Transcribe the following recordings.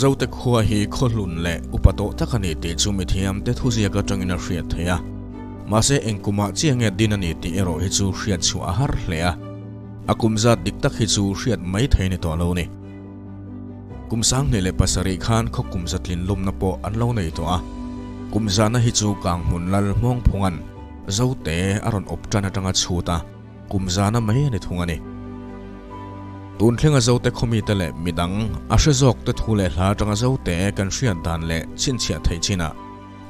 Zote khua hi khaw hlun leh upa tawh tak a ni tih chu mithiamte thuziak atangin a hriat theih a. Mahse eng kumah chiah nge din a ni tih erawh hi chu hriat chhuah a har hle a. A kum zat dik tak hi chu hriat mai thei ni tawh lo ni. Kum 2007 khan khaw kum zatlin lawmna pawh an lo nei tawh a. Kum zahna hi chu Kanghmun Lal Hmawngphunga'n Zote a rawn awp tan atanga chhut a, kum zahna mai a ni thung a ni. Tun thlenga Zote khawmite leh midang a hre zawkte thu leh hla atanga Zote kan hriat dan leh chhinchhiah theih chinah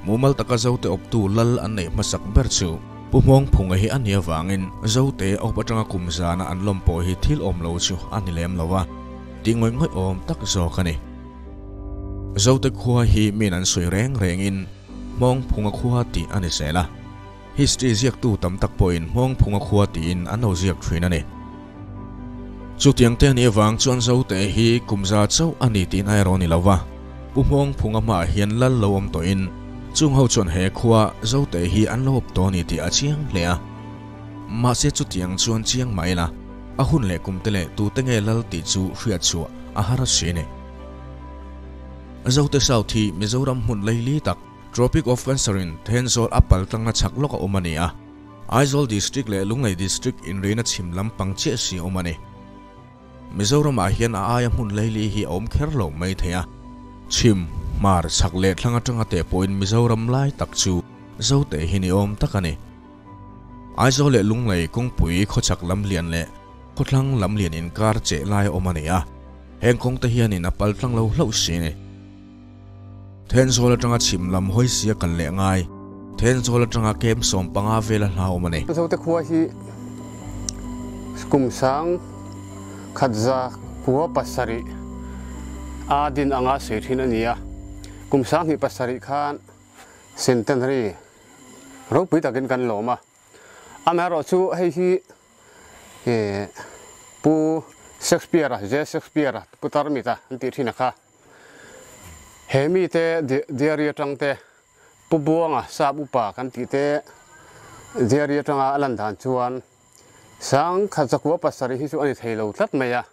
mumal taka Zote awptu lal an neih hmasak ber chu Pu Hmawngphunga hi a nih avangin Zote awp atanga kum zana an lawm pawh hi thil awm lo chu a ni lem lo a, tih ngawih ngawih awm tak zawk a ni. Zote khua hi min an sawi reng rengin Hmawngphunga khua tih a ni zel a. History ziaktu tam tak pawhin Hmawngphunga khua tiin an lo ziak thin a ni. Chutiang te a nih avang chuan Zote hi kum za chauh a ni tihna erawh a ni lo va, Pu Hmawngphunga hmaah hian lal lo awm tawhin chung ho chuan he khua Zote hi an lo awp tawh a ni tih a chiang hle a. Mahse chutiang chuan chiang mah ila, a hun leh kum te leh tute nge lal tih chu hriat chhuah a har a si ni. Zote South hi Mizoram hmun leili tak, Tropic of Cancer in Thenzawl a pal tlangna chhak lawk a awm a ni a, Aizawl District leh Lunglei District inrina chhim lam pang chiah si a awm a ni. Mizoram ah hian a aia hmun leili hi a awm kher lo mai thei a, chhim, hmar, chhak leh thlang atanga teh pawhin Mizoram lai tak chu Zote hi ni awm tak a ni. Aizawl leh Lunglei kawngpui khawchhak lam lian leh khawthlang lam lian inkar cheh lai a awm a ni a, heng kawngte hianin a pal tlang lo hlauh si a ni. Thenzawl atanga chhim lam hawi sia kal leh ngai. Thenzawl atanga kem 15 vela hla awm a ni. Zote khua hi kum 1907 a din anga sawi thin a ni a. Kum 2007 khan centenary ropui takin kan lawm a. Amaherawhchu hei hi Pu Shakespeare-a, J. Shakespeare-a, Pu Tarmita an tih thin a kha. He mite diary atang te, Pu Buanga sap upa kan tih te diary atanga a lan dan chuan 1907 hi chu a ni thei lo tlat mai a.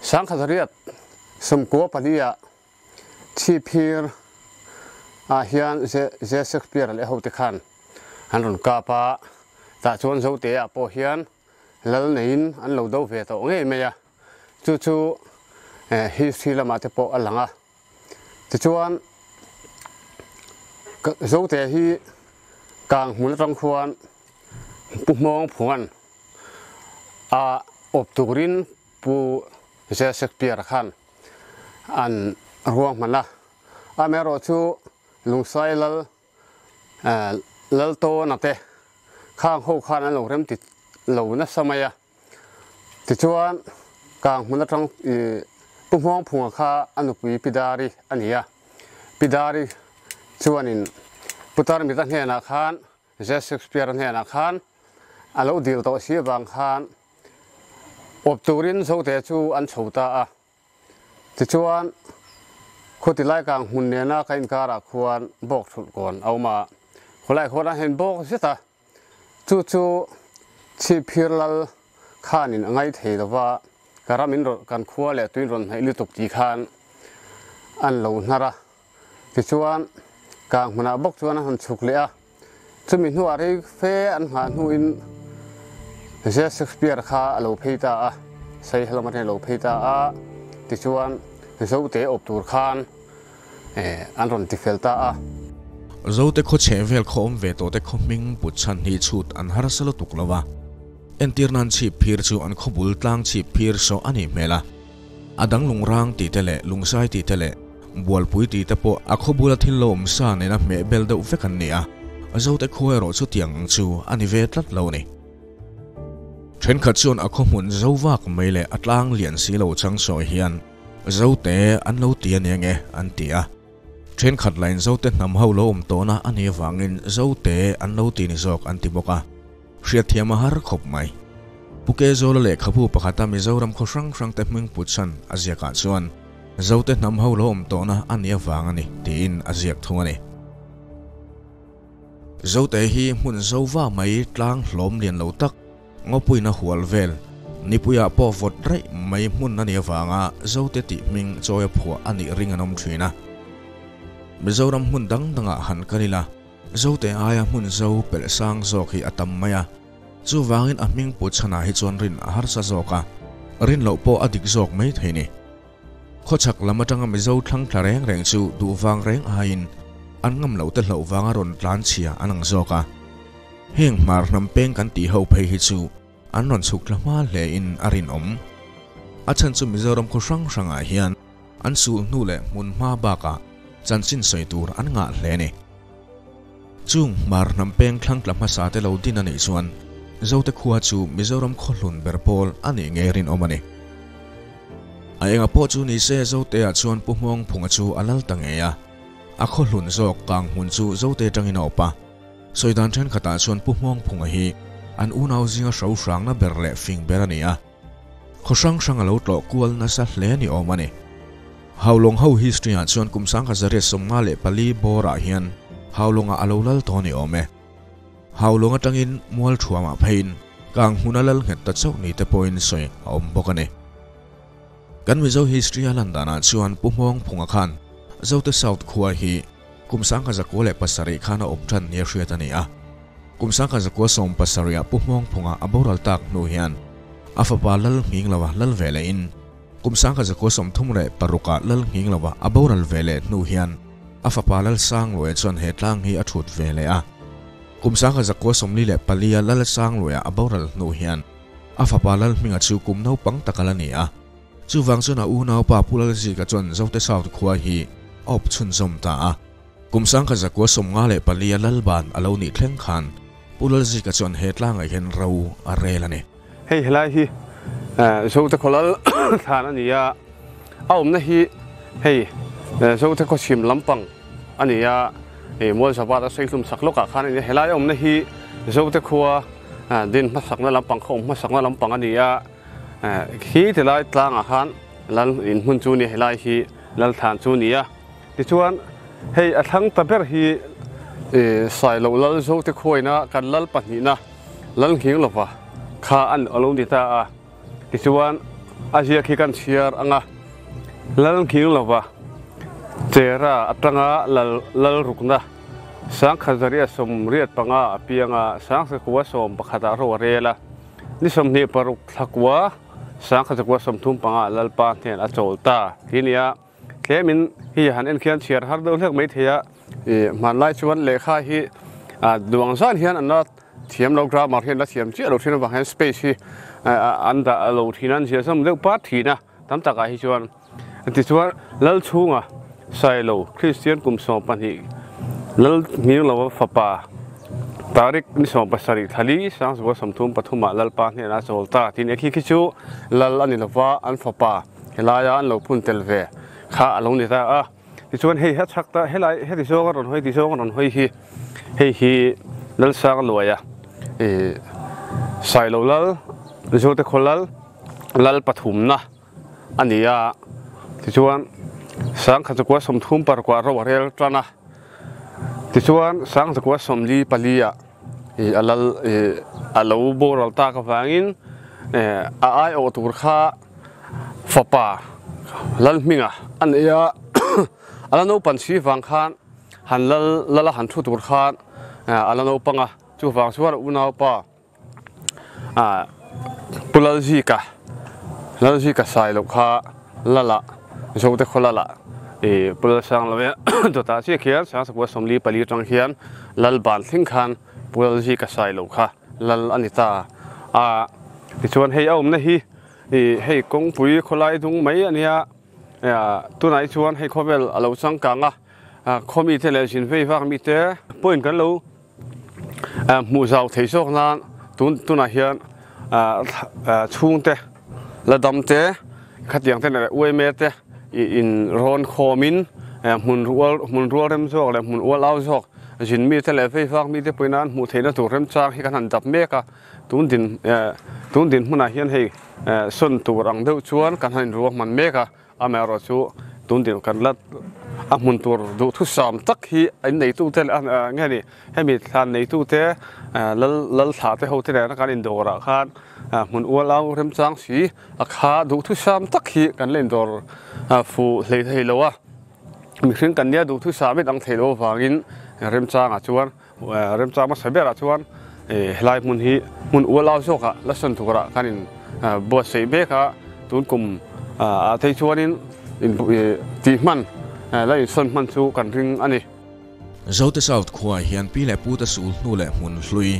1994 ah Chhipphir ah hian J. Shakespeare leh hote khan an rawn kap a, tah chuan Zote ah pawh hian lal neiin an lo do ve tawh ngei mai a. Chu chu history lamah te pawh a lang a. Tichuan Zote hi kang hmun atang khuan Pu Hmawng Phungan a awp turin Pu J. Shakespeare khan an ruang hman a. Amaherawhchu Lungsai Lal Laltawna te khang ho khan an lo remti lo nasa mai a. Tichuan, kang hmun atang Pu Hmawngphunga kha a nupui Pi Dari a ni a. Pi Dari chuanin Pu Tarmita hnenah khan, J. Shakespeare-a hnenah khan a lo dil tawh si avang khan awp turin Zote chu an chho ta a. Tichuan, khuti lai kang hmun nena ka inkarah khuan bawk thulh kawn a awm a. Khawlai khuan a hen bawk zet a. Chu chu Chhipphir Lal khanin a ngai thei lo va, ka ram in rawn kan khua leh tuin rawn hnaih lutuk tih khan an lo hnar a. Tichuan, kang hmunah bawk chuan an han chhuk leh a. Chumi hnuah rei fe an nghah hnuin J. Shakespeare kha a lo phei ta a, Saihlawm atangin a lo phei ta a. Tichuan, Zote awp tur khan an rawn ti fel ta a. Zote khaw chheh vel khaw awm ve tawhte khaw hming put chhan hi chhut an harsa lutuk lo a. Entir nan chhip phir chu an khaw bul tlang chhip phir sawh a nih hmel a. A dang lungrang tih te leh lungsai tih te leh bualpui tih te pawh a khaw bula thil lo awm sa nena hmeh bel deuh vek an ni a. Zote khua erawh chu tiang ang chu a ni ve tlat lo a ni. Thenkhat chuan a khaw hmun zo vak mai leh a tlang lian si lo chang sawi hian Zote an lo ti a nia nge an ti a. Thenkhat lain Zote hnam ho lo awm tawhna a nih avangin Zote an lo ti ni zawk an ti bawk a. Hriatthiam a har khawp mai. Pu Kezawla lehkhabu pakhata Mizoram khaw hrang hrangte hming put chhan a ziakah chuan Zote hnam ho lo awm tawhna a nih avang a ni tiin a ziak thung a ni. Zote hi hmun zova mai tlang hlawm lian lo tak, Ngawpuina hual vel, Nipuiah pawh vawt raih mai hmun a nih avanga Zote tih hming chawi a phuah a nih ring an awm thin a. Mizoram hmun dang dangah han kal ila, Zote aia hmun zo pelh sang zawk hi a tam mai a. Chuvangin a hming put chhanah hi chuan rin a harsa zawk a, rin loh pawh a dik zawk mai thei ni. Khawchhak lam atanga Mizo thlang thla reng reng chu duh vang reng aiin an ngam loh te hlauh vanga rawn tlan chhia an ang zawk a. Heng hmar hnam peng kan tih ho phei hi chu an rawn chhuk thla hma hle in a rinawm. A chhan chu Mizoram khaw hrang hrangah hian an sul hnu leh hmun hma bakah chanchin sawi tur an ngah hle a ni. Chung hmar hnam peng thlang tla hmasa te lo din a nih chuan Zote khua chu Mizoram khaw hlun ber pawl a nih ngei rinawm a ni. A enga pawh chu ni se Zote-ah chuan Pu Hmawngphunga chu a lal ta ngei a, a khaw hlun zawk kang hmun chu Zote atangin a awp a. Sawi dan thenkhatah chuan Pu Hmawngphunga hi an unau zinga hro hrangna ber leh fing ber a ni a, khaw hrang hrang a lo tlawh kual nasa hle ni awm a ni. Haulawng ho history ah chuan kum sangkhat zariat 54 bawrah hian Haulawngah a lo lal tawh ni awm e. Haulawng atangin mual thuamah pheiin kang hmun a lal nghet ta chauh ni te pawhin sawi a awm bawk a ni. Kan Mizo history a lan danah chuan Pu Hmawngphunga khan Zote South khua hi Kum 1907 khan a awm tan nia hriat a ni a. Kum 1970 ah Pu Hmawngphunga a boral tak hnu hian a fapa Lal Nghingloa lal ve lehin kum 1936 ah Lal Nghingloa a boral ve leh hnu hian a fapa Lal Sangluaia chuan he tlang hi a thut ve leh a. Kum 1944 a Lal Sangluaia a boral hnu hian a fapa Lal Hminga chu kum naupang tak a la ni a. Chuvang chuan a unaupa Pu Lalzika chuan Zote South khua hi a awp chhunzawm ta a. Kum 1954 a Lalban a lo nih thleng khan Pu Lalzika chuan he tlangah hian ro a rel a ni. Hei helai hi Zote khaw lal thlan a ni a, a awmna hi hei Zote khaw chhim lampang a ni a, Mualzavat a sawihlum sak lawkah khan a ni a. Helai awmna hi Zote khua din hmasakna lampang, khaw awm hmasakna lampang a ni a. Khi tilai tlangah khan lal in hmun chu ni helai hi lal thlan chu ni a, tichuan hei a thlang ta ber hi Sailo lal Zote khuaina kan lal pahnihna lal nghing lova kha an alo ni ta a, tichuan a ziak hi kan chhiar anga lal nghing lova Chera atanga lal lal rukna 1985 a pianga 1911 ah ro a rel a. Ni 26 thlakua 1935 Lalpa hnen a chawl ta ti nia. Tlemin hi han en khian chhiar har deuh hlek mai thei a. I hmanlai chuan lehkha hi duang zan hian an la thiam lo, grammar hi an la thiam chiah lo thin avang hian space hi an dah lo thin a, an ziah zawm deuh pat thin a tam takah hi chuan. Tichuan Lalchhunga Sailo Kristian kum 12 Lal Nghirlova fapa Tarik ni 17 thlali 1933 ah Lalpa hnenah a chawl ta tih nia khi khi chu Lal a ni lova an fapa helaia an lo phun tel ve kha a lo ni ta a. Tichuan hei a chhak ta helai heti zawng a rawn hawi ti zawng a rawn hawi hi hei hi Lalsangluaia Sailo Lal Zote khaw Lal Lal pathumna a ni a, tichuan 1936 ro a rel tan a, tichuan 1944 ah ih a lal ih a lo boral tak avangin a aiawh tur kha fapa Lalhminga a nei a, a la naupan si vang khan han lal lal a han thu tur khan a la naupang a, chuvang chuan a unaupa Pu Lalzika, Lalzika sai loh kha Lala, Zote khaw Lala i Pu Lalsangloe dawtah chiah khian 1944 atang hian Lal ban thleng khan Pu Lalzika sai loh kha Lal a ni ta a. Tichuan hei a awmna hi i hei kawngpui khawlai dung mai a nia, tunah hi chuan hei khawvel a lo changkang a, khaw mite leh zin vei vak mite pawhin kan lo Hmuh zau thei zawk nan tun tunah hian chhungte la dam te khatiang te leh uaime te in rawn khawmin hmun rual hmun rual rem zawk leh hmun ual au zawk zin mite leh vei vak mite pawhin an hmuh theihna tur remchang hi kan han dap mek a tun din tun dinhmunah hian hei sawn tur ang deuh chuan kan han inruahman mek a. Amaherawhchu tun deuh kan la A hmun tur duhthusam tak hi in neitute leh nge ni hemi thlan neitute lal lal thlah te ho te nena kan indawrah khan hmun ual au remchang si a kha duhthusam tak hi kan la indawr fuh hlei thei lo a. Mihring kan nia duhthusam in ang thei lo avangin remchangah chuan remchang hmasa berah chuan helai hmun hi hmun ual au zawkah la sawn turah kan in buatsaih mek a, tun kum ah phei chuanin tih hman la insawn hman chu kan ring a ni. Zote South khuaah hian pi leh pute sul hnu leh hmun hlui,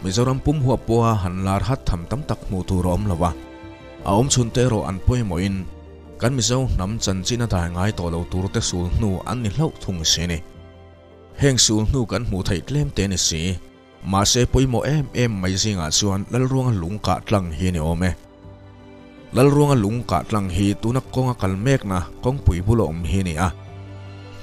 Mizoram pum huap pawha han lar hat tham tam tak hmuh tur a awm lo a, a awm chhun te erawh an pawimawhin kan Mizo hnam chanchin a dai ngai tawh lo tur te sul hnu an ni hlauh thung si a ni. Heng sul hnu kan hmuh theih tlem te ni si. Mahse pawimawh em em mai zingah chuan Lalruanga lung kah tlang hi a ni awm e. Lalruanga lung kah tlang hi tuna kawnga kal mekna kawngpui bula awm hi a ni a.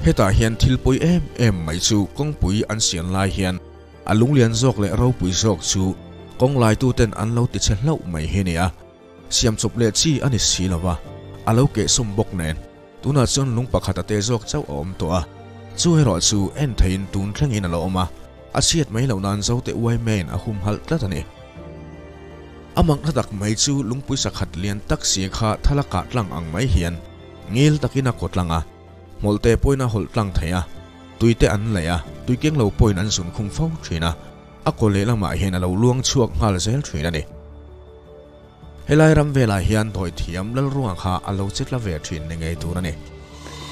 Hetah hian thil pawi em em mai chu kawngpui an sian lai hian a lunglian zawk leh ropui zawk chu kawng laituten an lo tichhe hlauh mai hi a ni a. Siam chawp leh chi a ni si lova, a lo kehsawm bawk nen. Tunah chuan lung pakhat a te zawk chauh a awm tawh a, chu erawh chu en theiin tun thlengin a la awm a, a chhiat mai loh nan Zote uai maiin a humhalh tlat a ni. A makna tak mai chu lungpui sakhat lian tak si kha thala kah tlang ang mai hian ngil takin a kaw tlang a, hmawlhte pawhin a hawlh tlang thei a, tuite an laih a, tui keng lo pawhin an zun khum fo thin a, a kaw lehlamah hian a lo luang chhuak nghal zel thin a ni. Helai ram velah hian dawithiam Lalruanga kha a lo che tla ve thin ni ngei tur a ni.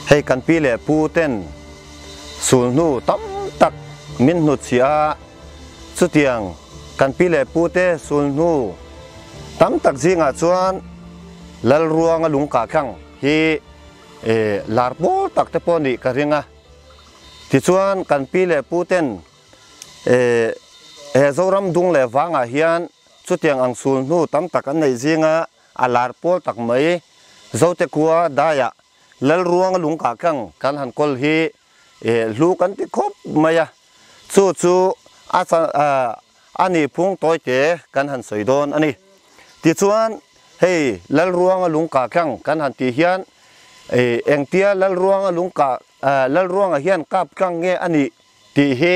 Hei kan pi leh pu ten sulhnu tam tak min hnutchhiah a, chutiang kan pi leh pu te sulhnu tam tak zingah chuan Lalruanga lungkahkang hi lar pawl tak te pawh nih ka ring a. Tichuan kan pi leh pu ten he Zoram dung leh vangah hian Chutiang ang sul hnu tam tak an neih zinga a lar pawl tak mai Zote khua daiah Lalruanga lungkah kang kan han kawl hi hlu kan ti khawp mai a, chu chu a a nih phung tawite kan han sawi dawn a ni. Tichuan hei Lalruanga lungkah kang kan han tih hian engtia Lalruanga lungkah Lalruanga hian kap kang nge a nih tih hi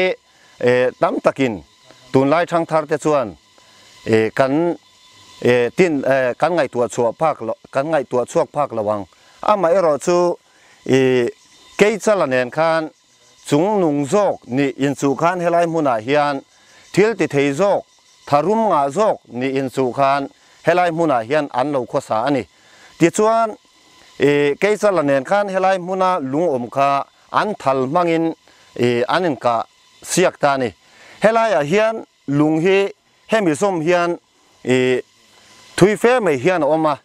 tam takin tunlai thangthar te chuan kan tin kan ngaihtuah chhuah phak kan ngaihtuah chhuak phak lo ang. Amaherawh chu Keichala nen khan chung nung zawk nih inchuh khan helai hmunah hian thil ti thei zawk, tharum ngah zawk nih inchuh khan helai hmunah hian an lo khawsa a ni. Tichuan Keichala nen khan helai hmuna lungawm kha an thal hmangin an inkah siak ta a ni. Helaiah hian lung hi hemi zawm hian thui fe mai hian a awm a.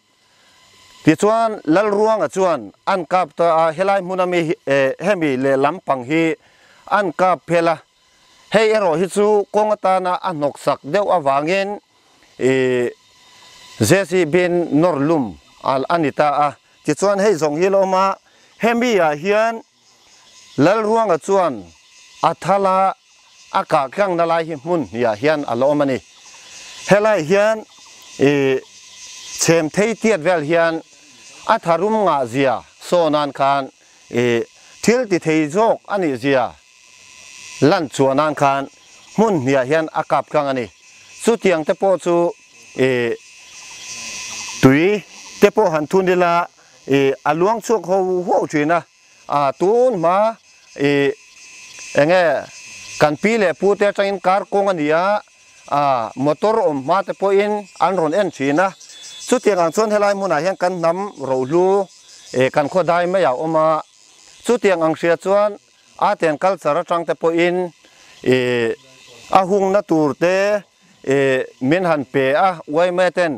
Tichuan Lalruanga chuan an kap ta a, helai hmuna mi hemi lehlam pang hi an kap phel a. Hei erawh hi chu kawng atana a hnawksak deuh avangin JCB-in nawr lum a ni ta a. Tichuan hei zawng hi la awm a, hemi ah hian Lalruanga chuan a thal a a kah tlangna lai hi hmun hnih ah hian a la awm a ni. Helai hian i chhem thei tiat vel hian a tharum ngah zia saw nan khan i thil ti thei zawk a nih zia lan chhuah nan khan hmun hnih ah hian a kap tlang a ni. Chutiang te pawh chu i tui te pawh han thun ila i a luang chhuak ho huau thin a, a tun hma i enge kan pi leh pu te atangin kar kawng a ni a, a motor awm hma te pawhin an rawn en thin a. Chutiang ang chuan helai hmunah hian kan hnam rohlu i kan khaw dai mai ah a awm a, chutiang ang hria chuan Art and culture atang te pawhin ih a hungna tur te ih min han pe a, yma ten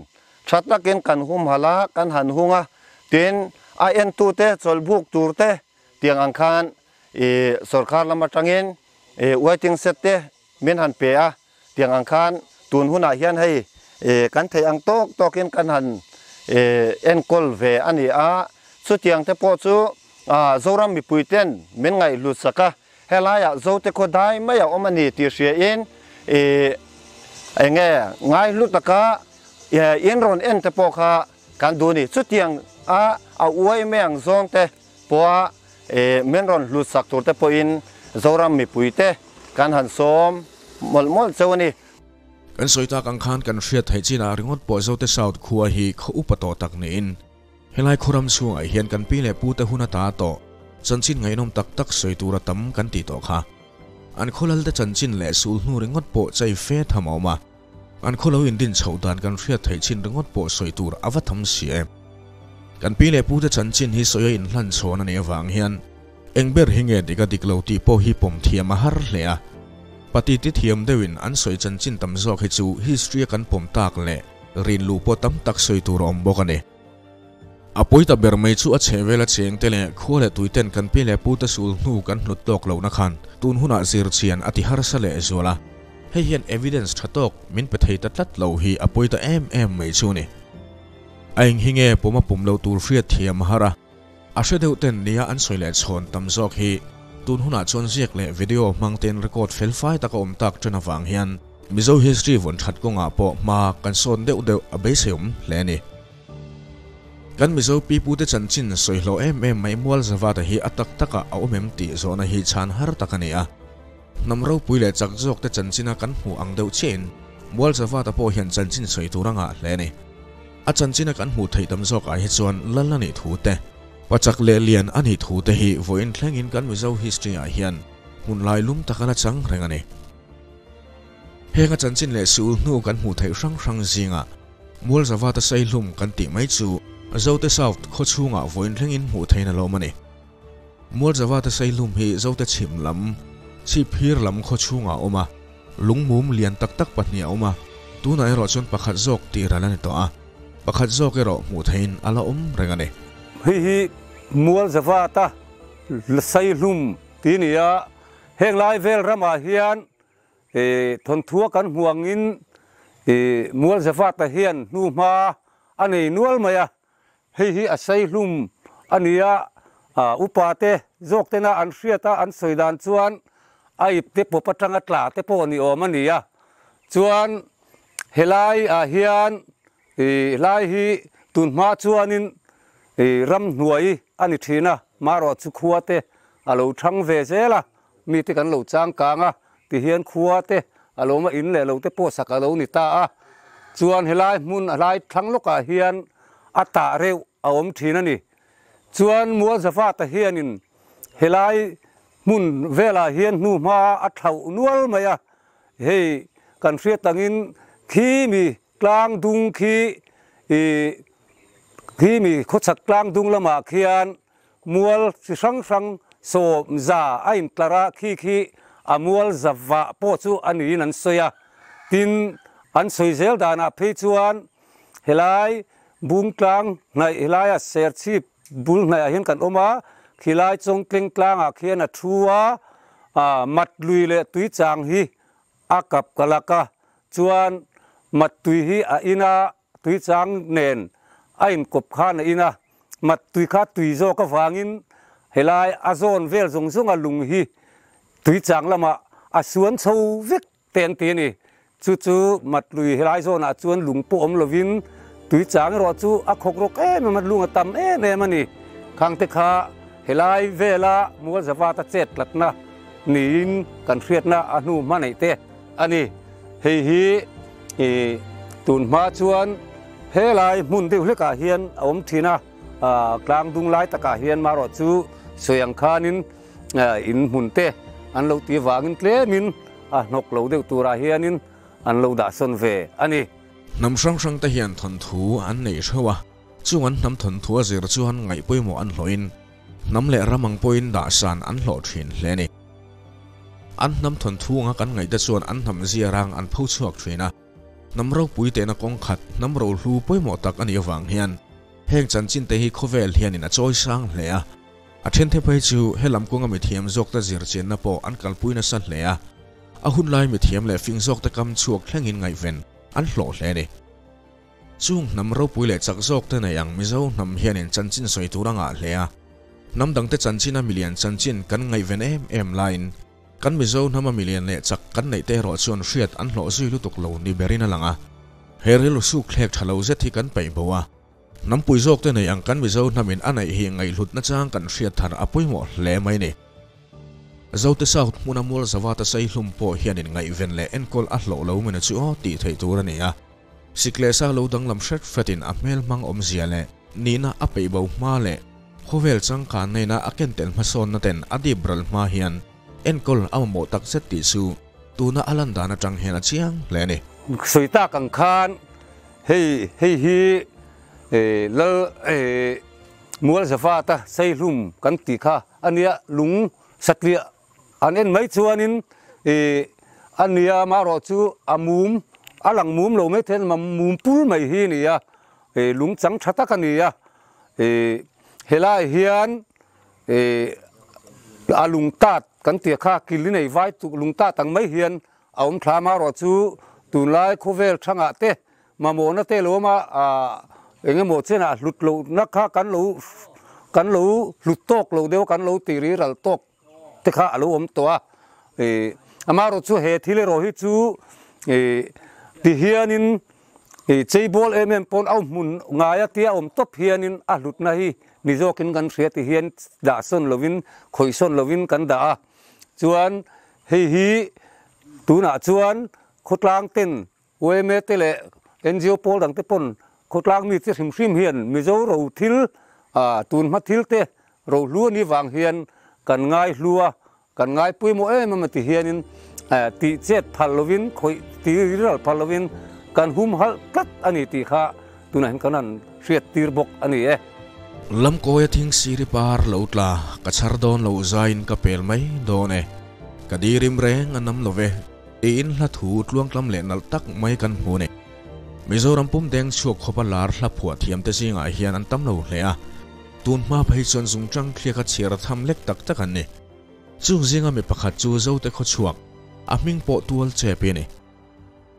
tha takin kan humhalh a, kan han hung a, tin a entu te chawlhbuk tur te tiang ang khan ih sorkar lam atangin ih waiting shed te min han pe a, tiang ang khan tun hunah hian hei ih kan theih ang tawk tawkin kan han ih enkawl ve a ni a, chutiang te pawh chu Zoram mipui ten min ngaihhlut sak a, helaiah Zote khaw dai mai a awm a ni tih hria in ih enge ngaihlu taka in rawn en te pawh kha kan duh a ni. Chutiang a a uai mai ang zawng te pawha Min rawn hlut sak tur te pawhin Zoram mipuite kan han sawm mawlh mawlh cheu a ni. Kan sawi tak ang khan kan hriat theih chinah ringawt pawh Zote South khua hi khaw upa tawh tak niin helai khuram chhungah hian kan pi leh pute hun ata tawh chanchin ngaihnawm tak tak sawi tura tam kan tih tawh kha. An khawlalte chanchin leh sul hnu ringawt pawh chei fe tham a awm a, an khawlo indin chhoh dan kan hriat theih chin ringawt pawh sawi tur a va tham si e. Kan pi leh pute chanchin hi sawi a inhlan chhawn a nih avang hian eng ber hi nge dik a dik lo tih pawh hi pawm thiam a har hle a. Pati ti thiam deuhin an sawi chanchin tam zawk hi chu history a kan pawm tak leh rinluh pawh tam tak sawi tur a awm bawk a ni. A pawi ta ber mai chu a chheh vela cheng te leh khua leh tui ten kan pi leh pu te sul hnu kan hlut tawk lohna khan tun hunah zir chian a ti harsa leh zual a. Hei hian evidence tha tawk min pe thei ta tlat lo hi a pawi ta em em mai chu ni. A eng hi nge pawm a pawm loh tur hriat thiam a har a, a hre deuh ten nia an sawi leh chhawn tam zawk hi tun hunah chuan ziak leh video hmang ten record fel fai taka awm tak ṭan avang hian Mizo history vawn ṭhat kawngah pawh hma kan sawn deuh deuh a beiseiawm hle a ni. Kan Mizo pipute chanchin sawi hlawh em em mai mual zavata hi a tak takah a awm em tih zawhna hi chhan har tak a ni a. Hnam ropui leh chak zawkte chanchina kan hmuh ang deuh chiahin mual zavata pawh hian chanchin sawi tur a ngah hle a ni. A chanchina kan hmuh theih tam zawkah hi chuan lal a nih thu te, pachak leh lian a nih thu te hi vawiin thlengin kan Mizo history ah hian hmun lai lum tak a la chang reng a ni. Heng a chanchin leh sul hnu kan hmuh theih hrang hrang zingah Mualzavata Saihlum kan tih mai chu Zote South khaw chhungah vawiin thlengin hmuh theihna lawm a ni. Mualzavata Saihlum hi Zote chhim lam, Chhipphir lam khaw chhungah a awm a, lungmum lian tak tak pahnih a awm a, tunah erawh chuan pakhat zawk tih ral a ni tawh a, pakhat zawk erawh hmuh theihin a la awm reng a ni. Hei hi Mualzavata Saihlum tih a ni a, heng lai vel ramah hian Thawnthua kan hmu angin Mualzavata hian hnuhma a nei nual mai a, hei hi a sei hlum a ni a, upa te zawk tena an hriat a, an sawi dan chuan a ip te pawp atanga tla te pawh ni awm a ni a, chuan helai ah hian helai hi tunhma chuanin ramhnuai a ni thin a, marawh chu khua te a lo thang ve zel a. Mite kan lo changkang a, tihian khua te a lo ma in leh lo te pawh sak a lo ni ta a, chuan helai hmun a hlai thlang lawkah hian a tah reuh a awm thin a ni. Chuan Mualzavata hianin helai hmun velah hian hnuhma a thlauh nual mai a, hei kan hriat angin khi mi tlang dung khi ih khi mi khawchhak tlang dung lamah khian Mual chi hrang hrang sawm za a intlar a, khi khi a mual za vah pawh chu a niin an sawi a. Tin, an sawi zel danah phei chuan helai Bungtlang hnaih helaia Serchhip bul hnaihah hian kan awm a, khilai Chawngtleng tlangah khian a thu a, mat lui leh tui chang hi a kap kalak a, chuan mat tui hi a in a, Tui chang nen a inkawp khan a in a, mat tui kha tui zawk avangin helai a zawn vel zawng zawng a lung hi tui chang lamah a suan chho vek te an ti a ni. Chu chu mat lui helai zawnah chuan lung pawh awm lovin tui chang erawh chu a khawk rawk em em a, lung a tam em em a ni. Khangte kha helai vela Mualzavata chet tlatna niin kan hriatna a hnu hma neih te a ni. Hei hi i tun hma chuan helai hmun deuh hlekah hian a awm thin a, tlang dung lai takah hian marawh chu sawi ang khanin in hmun te an lo ti vangin tlemin a hnawk lo deuh turah hianin an lo dah sawn ve a ni. Hnam hrang hrang te hian thawnthu an nei hreuh a, chung an hnam thawnthu a zir chuan ngaih pawimawh an hlawhin hnam leh ram ang pawhin dahsan an hlawh thin hle a ni. An hnam thawnthu anga kan ngaihte chuan an hnam zia rang an pho chhuak thin a, hnam ropui tehna kawng khat, hnam rohlu pawimawh tak a nih avang hian heng chanchin te hi khawvel hianin a chawi sang hle a. A thenthe phei chu helam kawnga mithiam zawkte zirchianna pawh an kalpui nasa hle a, a hunlai mithiam leh fing zawkte kam chhuak thlengin ngaihven an hlawh hle a ni. Chung hnam ropui leh chak zawk te nei ang Mizo hnam hianin chanchin sawi tur a ngah hle a. Hnam dangte chanchina milian chanchin kan ngaihven em em laiin kan Mizo hnama milian leh chak kan neih te erawh chuan hriat an hlawh zui lutuk lo ni berin a lang a. He rilru suk thlek tha lo zet hi kan peih bo a. Hnampui zawk te nei ang kan Mizo hnamin a neih hi ngaihhlut nachang kan hriat thar a pawimawh hle mai ni. Zote South hmuna mual zavata sei hlum pawh hianin ngaihven leh enkawl a hlawh lo mawni chu aw tih theih tur a ni a. Sik leh sa lo danglam hret hretin a hmel hmang awmzia leh nihna a peih bo hma leh khawvel changkan nena a ken tel hmasawnna ten a dip ral hma hian enkawl a mamawh tak zet tih chu tuna a lan dan atang hian a chiang hle a ni. Sawi tak ang khan hei hei hi Lal Mualzavata Seihlum kan tih kha a nia, lung satliah an en mai chuanin a nia, amaherawhchu a mum a lang mum lo mai thei a, mum pul mai hi a ni a, lung chang tha tak a ni a, helaiah hian a lung tat kan tih kha kil i nei vai lung tat ang mai hian a awm thla, amaherawhchu tunlai khawvel thangah te Mamawhna te lo awm a, eng emaw chenah hlut lohna kha kan lo kan lo hlut tawk lo deuh a, kan lo ti ri ral tawk te kha a lo awm tawh a. Amaherawh chu he thil erawh hi chu ti hianin cheibawl em em pawn a hmun ngaia tia awm tawp hianin a hlutna hi ni zawkin kan hria ti hian dah sawn lovin khawih sawn lovin kan dah a. Chuan hei hi tunah chuan khawtlang ten Yma te leh ngo pawl dang te pawn khawtlang mi chi hrim hrim hian Mizo ro thil tun hma thil te ro hlu a nih vang hian kan ngai hlu a, kan ngai pawimawh em em a ti hianin tih chet phal lovin khawih ti ral phal lovin kan humhalh tlat a ni tih kha tunah hian kan han hriat tir bawk a ni e. Lamkawia thing siri par lo tla ka chhar dawn lo zaiin ka pel mai dawn e, ka dirim reng a nam lo ve. Tiin hla thu tluangtlam leh nalh tak mai kan hmu a ni. Mizoram pum deng chhuak khawpa lar hla phuah thiamte zingah hian an tam lo hle a, tun hma phei chuan zungchang thliaka chhiar tham lek tak tak an ni. Chung zinga mi pakhat chu Zote khawchhuak, a hming pawh tual chep hi a ni.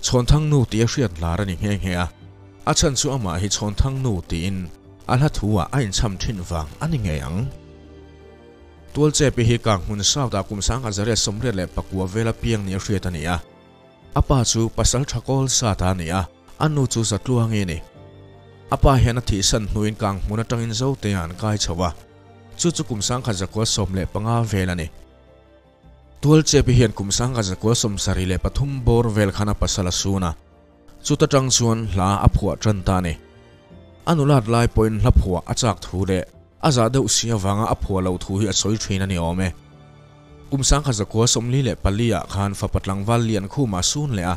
Chhawnthang nu tih a hriat lar a ni nghe nghe a, a chhan chu amah hi Chhawnthang nu tiin a hla thu-ah a inchham thin vang a ni ngei ang. Tualchepi hi Kang hmun South-ah kum sangha zariat 84 vela piang nia hriat a ni a. A pa chu pasal tha kawl sat a ni a, a nu chu Zatluangi a ni. A pa hian a thihsan hnuin Kang hmun atangin Zotea an kai chho a, chu chu kum 1915 vel a ni. Tualchepi hian kum 1973 bawr vel khan a pasal a sun a, chuta tang chuan hla a phuah tan ta a ni. A nulat lai pawhin hla phuah a chak thu leh A zah deuh si avanga a phuah loh thu hi a sawi thin a ni awm e. Kum 1944 ah khan fapa tlangval lian khumah a sun leh a.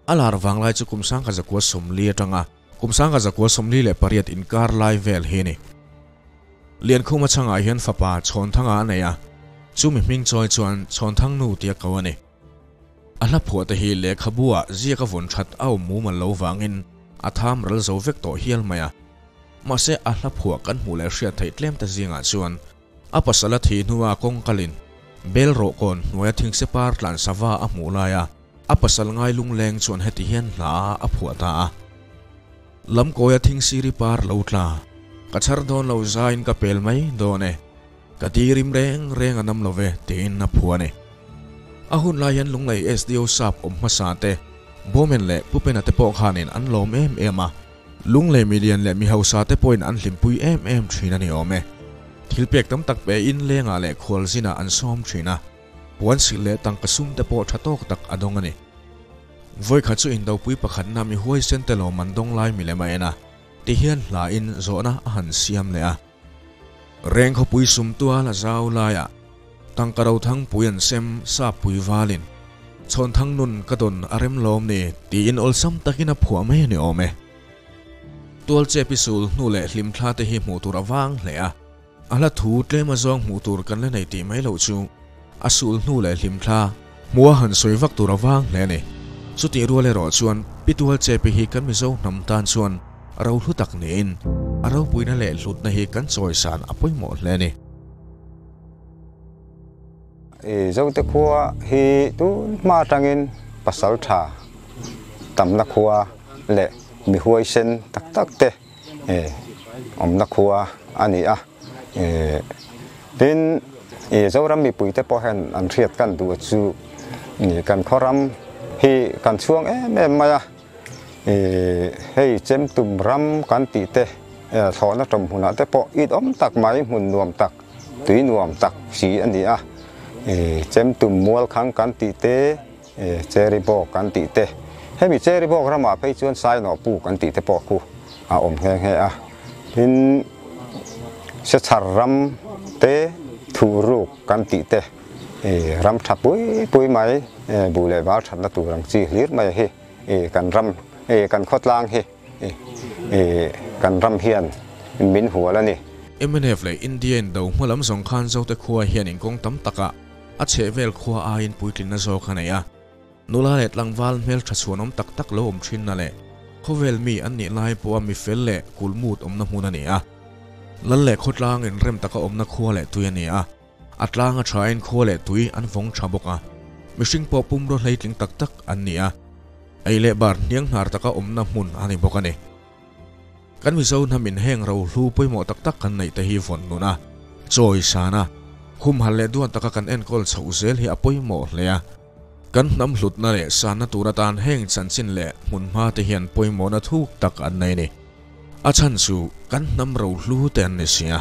A lar vang lai chu kum 1940 atanga kum 1948 inkar lai vel hi a ni. Liankhuma chhangah hian fapa Chhawnthanga a nei a, chumi hming chawi chuan Chhawnthangnu tia ko a ni. A hla phuah te hi lehkhabu ah ziak a vawn that a awm mumal lo vangin a tham ral zo vek tawh hial mai a. Mahse a hla phuah kan hmuh leh hriat theih tlem ta zingah chuan a pasal a thih hnua kawng kalin bel rawh kawn hnuaia thingse par tlan sava a hmuh laia a pasal ngai lungleng chuan heti hian hla a phuah ta a. Lamkawia thingsiri par lo tla, ka chhar dawn lo zaiin ka pel mai dawn e. Ka tirim reng reng a nam lo ve tiin a phu a ni. A hun lai hian Lunglei SDO sap awm hmasa te, Bawmen leh Pupena te pawh khanin an lawm em em a, Lunglei milian leh mi hausa te pawhin an hlimpui em em thin a ni awm e. Thil pek tam tak pe in lengah leh khualzinah an sawm thin a, puan silh leh tangka sum te pawh tha tawk tak a dawng a ni. Vawikhat chu indopui pakhatna mi huaisen te lawm an dawng lai milem a en a, tihian hla in zawhna a han siam leh a. Reng khawpui sum tual a zau laiah tangka ro thangpui an sem sap pui valin chhawn thang nun ka dawn a rem lawm ni tiin awlsam takin a phuah mai a ni awm e. Tual chep i sul hnu leh hlim thla te hi hmuh tur a vang hle a, a hla thu tlem a zawng hmuh tur kan la nei tih mai loh chu a sul hnu leh hlim thla hmuh a han sawi vak tur a vang hle a ni. Chutih rual erawh chuan Pi Tual Chepi hi kan Mizo hnam tan chuan ro hlu tak niin a ropuina leh hlutna hi kan chawisan a pawimawh hle a ni. I Zote khua hi tun hma atangin pasal tha tamna khua leh mi huaisen tak tak te awmna khua a ni a. Tin, i Zoram mipuite pawh hian an hriat kan duh chu kan khawram hi kan chhuang em em mai a. Hei Chemtum ram kan tih te, Thlawhna tawm hmunah te pawh it awm tak mai hmun nuam tak, tui nuam tak si a ni a. Chemtum mual khang kan tih te, Cherry bawk kan tih te, hemi Cherry bawk ramah phei chuan Sainawh puk an tih te pawh khu a awm nghe nghe a. Tin, Sechhar ram te, Thuruk kan tih te, ram tha pui pui mai, buh leh val thatna tur ang chi hlir mai hi kan ram, kan khawtlang hi kan ram hian min hual a ni. Mnf leh India in do hma lam zawng khan Zote khua hian inkawng tam takah a chhehvel khua aiin puitlinna zawk a nei a. Nula leh tlangval hmeltha chhuanawm tak tak lo awm thinna leh khawvel mi an nih lai pawha mi fel leh kulmut awmna hmun a ni a. Lal leh khawtlang inrem taka awmna khua leh tui a ni a. A tlang a thain khua leh tui an vawng tha bawk a. Mihring pawh pumraw hleitling tak tak an ni a. Ei leh bar hniang hnar taka awmna hmun a ni bawk a ni. Kan Mizo hnamin heng rohlu pawimawh tak tak kan neih te hi vawn nun a, chawi san a, humhal leh duan taka kan enkawl chhoh zel hi a pawimawh hle a. Kan hnam hlutna leh sanna tur atan heng chanchin leh hmunhma te hian pawimawhna thuk tak an nei a ni. A chhan chu kan hnam rohlu te an ni si a.